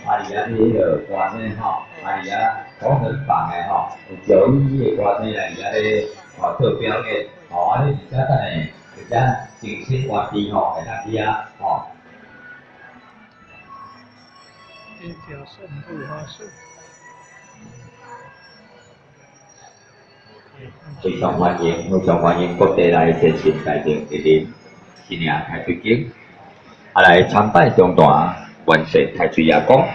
啊，伫遐咧彼个歌星吼，啊，伫遐红人榜的吼，有911的歌星来伫遐咧吼做表演，吼，啊，你而且等下而且精心完毕吼，會當去遐吼。真正胜负发生。非常歡迎，非常歡迎各地來虔誠大眾蒞臨新營太歲宮，啊來參拜中大元帥太歲爺公。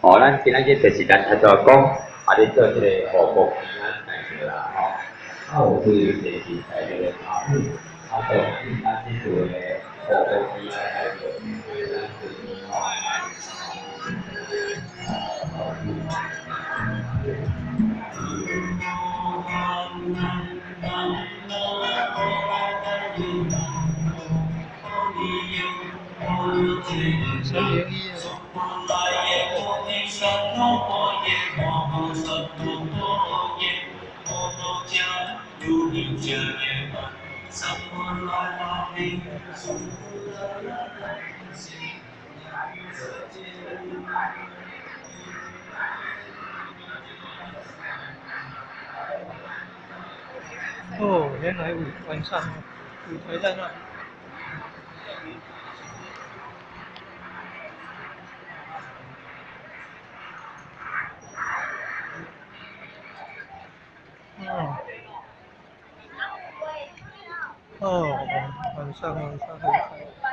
哦，咱今仔日就是咱太歲爺公，啊，咧做這個護國平安大使啦，吼。啊，有對虔誠大眾的阿母，啊，當咱這次的護國平安大使，吼。301。哦，原來晚上舞台在那。哦，哦，晚上晚上很彩。